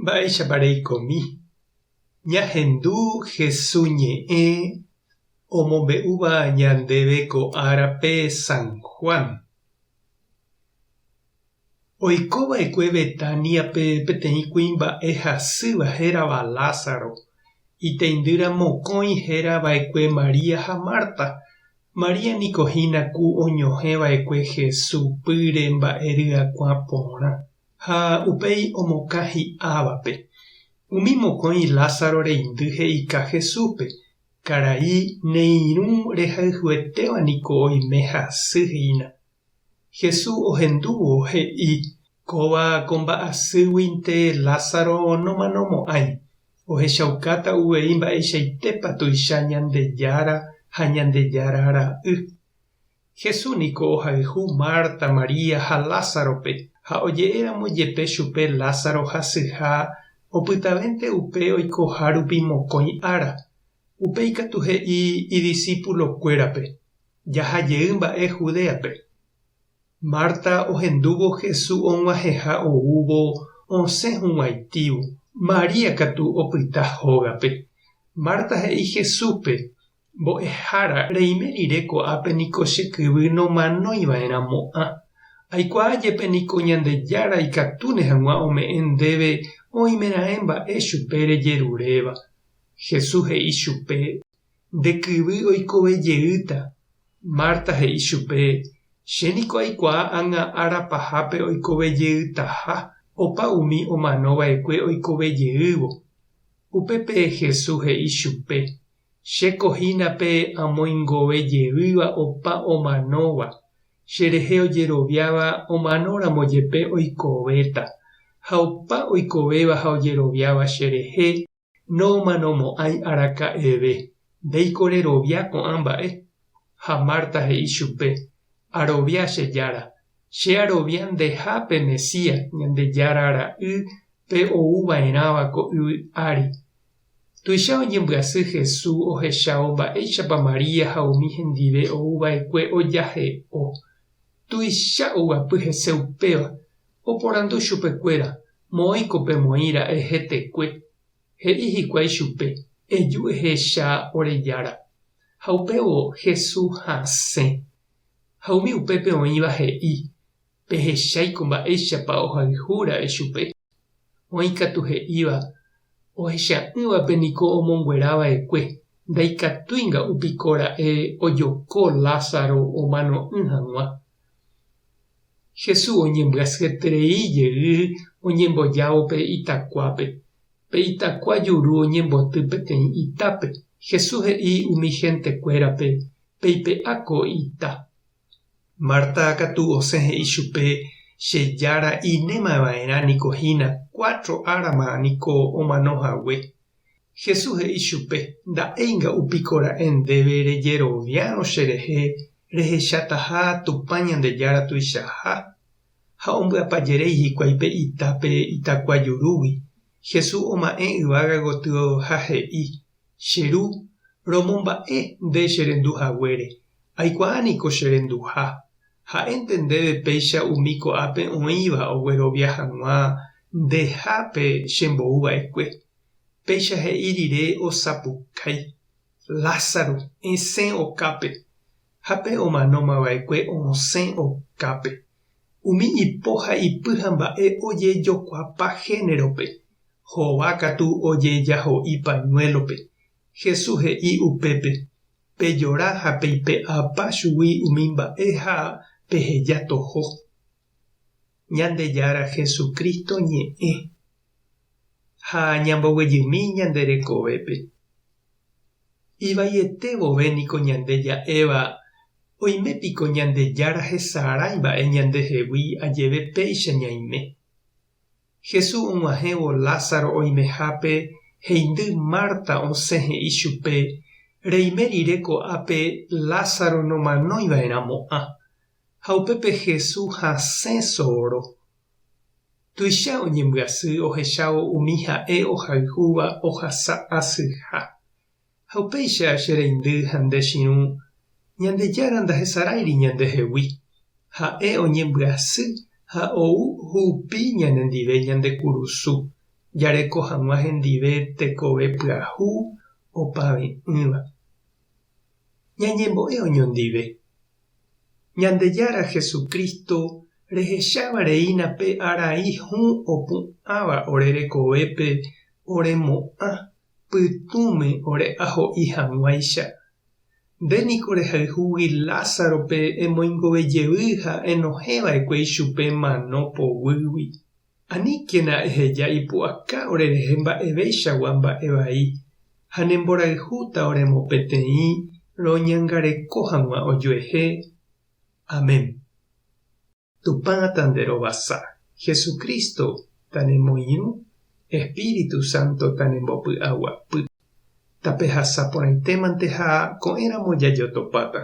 Mba'éichapa reikomi? Ñahendu Hesu ñe'ẽ omombe'úva ñandéve ko árape San Juan. Oiko va'ekue Betániape peteĩ kuimba'e hasýva hérava Lázaro. Iteindýra mokõi héra va'ekue María ha Marta. María niko hína ku oñohẽ va'ekue Hesu pýre mba'e ryakuã porã. Ha upéi omokã hi'ávape. Umi mokõi Lázaro reindy he'ika Jesúspe, Karai, ne irũ rehayhuetéva niko oime hasy hína. Jesús ohendúvo he'i, Kóva ko mba'asýguinte Lázaro nomanomo'ãi, ohechaukáta uvei mba'eichaitépa tuicha Ñandejára ha Ñandejára Ra'y. Jesús niko ohayhu Marta, María ha Lázarope, ha oje'éramo jepe chupe Lázaro hasyha, opytavénte upe oikohárupi mokõi ára. Upéi katu he'i idisipulokuérape, Jaha jey mba'e Judéape. Marta ohendúvo Jesús og̃uahẽha oúvo osẽ hug̃uaitĩvo, María katu opyta hógape. Marta he'i Jesúspe, Mbo'ehára, reime rire ko'ápe niko che kyvy nomanói va'erã mo'ã. Aikuaa jepe niko Ñandejára ikatúne hag̃ua ome'ẽ ndéve oimeraẽ mba'e chupe rejeruréva. Jesús he'i chupe, Nde kyvy oikove jeýta. Marta he'i chupe, Che niko aikuaa ág̃a ára pahápe oikove jeytaha opa umi omano va'ekue oikove jeývo. Upépe Jesús he'i chupe, Chéko hína pe amoingove jeýva opa omanóva, cherehe ojeroviáva omanóramo jepe oikovéta, ha opa oikovéva ha ojeroviáva cherehe nomanomo'ãi araka'eve. Ndéiko rerovia ko'ã mba'e? Ha Marta he'i chupe, Arovia che Jára, che arovia ndeha pe Mesías, Ñandejára Ra'y, pe ou va'erãva ko yvy ári. Tuicha oñembyasy Jesús ohechávo mba'éichapa María ha umi hendive ou va'ekue ojahe'o. Tuicha oguapy hese upéva, oporandu chupekuéra, Moõiko pemoĩ ra'e hetekue? He'i hikuái chupe, Eju ehecha ore Jára. Ha upévo Jesús hasẽ. Ha umi upépe oĩva he'i, Pehecháiko mba'éichapa ohayhu ra'e chupe. Oĩ katu he'íva, Ohecha'ỹvape niko omonguera va'ekue, ndaikatúi nga'u piko ra'e ojoko Lázaro omano'ỹ hag̃ua. Jesús oñembyasyeterei jey oñembojávo pe itakuápe. Pe itakua juru oñemboty peteĩ itápe. Jesús he'i umi hentekuérape, Peipe'a ko ita. Marta katu osẽ he'i chupe, Che Jára inéma va'erã niko hína, cuatro árama niko omano hague. Jesús he'i chupe, Nda'éi nga'u piko ra'e ndéve rejeroviárõ che rehe rehechataha Tupã Ñandejára tuichaha? Ha ombyapajeréi hikuái pe itápe itakua jurúgui. Jesús oma'ẽ yvága gotyo ha he'i, Che Ru, romomba'e nde che rendu haguére, aikuaa niko che renduha. Ha'énte ndéve péicha umi ko'ápe oĩva oguerovia hag̃ua ndeha pe chembou va'ekue. Péicha he'i rire osapukái, Lázaro, esẽ okápe! Ha pe omanóma va'ekue osẽ okápe. Umi ipo ha ipy ha mba'e ojejokuapa génerope, hova katu ojejaho'i pañuélope. Jesús he'i upépe, Pejora ha peipe'apa chugui umi mba'e ha peheja toho. Ñandejára Jesucristo ñe'ẽ ha ñamboguejymi ñande rekovépe. Ivaiete vove niko ñande ja'éva, Oime piko Ñandejára hesarãi mba'e ñandehegui ajeve péicha ñaime. Jesús og̃uahẽvo Lázaro oimehápe, heindy Marta osẽ he'i chupe, Reime rire ko'ápe Lázaro nomanói va'erãmo'ã. Ha upépe Jesús hasẽ soro. Tuicha oñembyasy ohechávo umi ha'e ohayhúva ohasa asyha. Ha upéicha che reindy ha nde chirũ, Ñandejára ndahesaráiri ñandehegui. Ha'e oñembyasy ha ou hupi ñanendive ñande kurusu. jareko hag̃ua hendive tekove pyahu opave'ỹva. Ñañembo'e oñondive. Ñandejára Jesucristo rehecháva reína pe arai hũ opu'ãva ore rekovépe oremo'ã pytũme ore aho'i hag̃uáicha. Nde niko rehayhúgui Lázarope emoingove jevy ha enohẽ va'ekue ichupe mano poguýgui. Aníkena eheja ipu'aka orerehe mba'eveichagua mba'e vai, ha ne mborayhúta oremopeteĩ roñangareko hag̃ua ojuehe. Amén. Tupã tanderovasa, Jesucristo tanemoirũ, Espíritu Santo tanembopy'aguapy. Tapehasa porãitémante ha ko'ẽramo jajotopáta.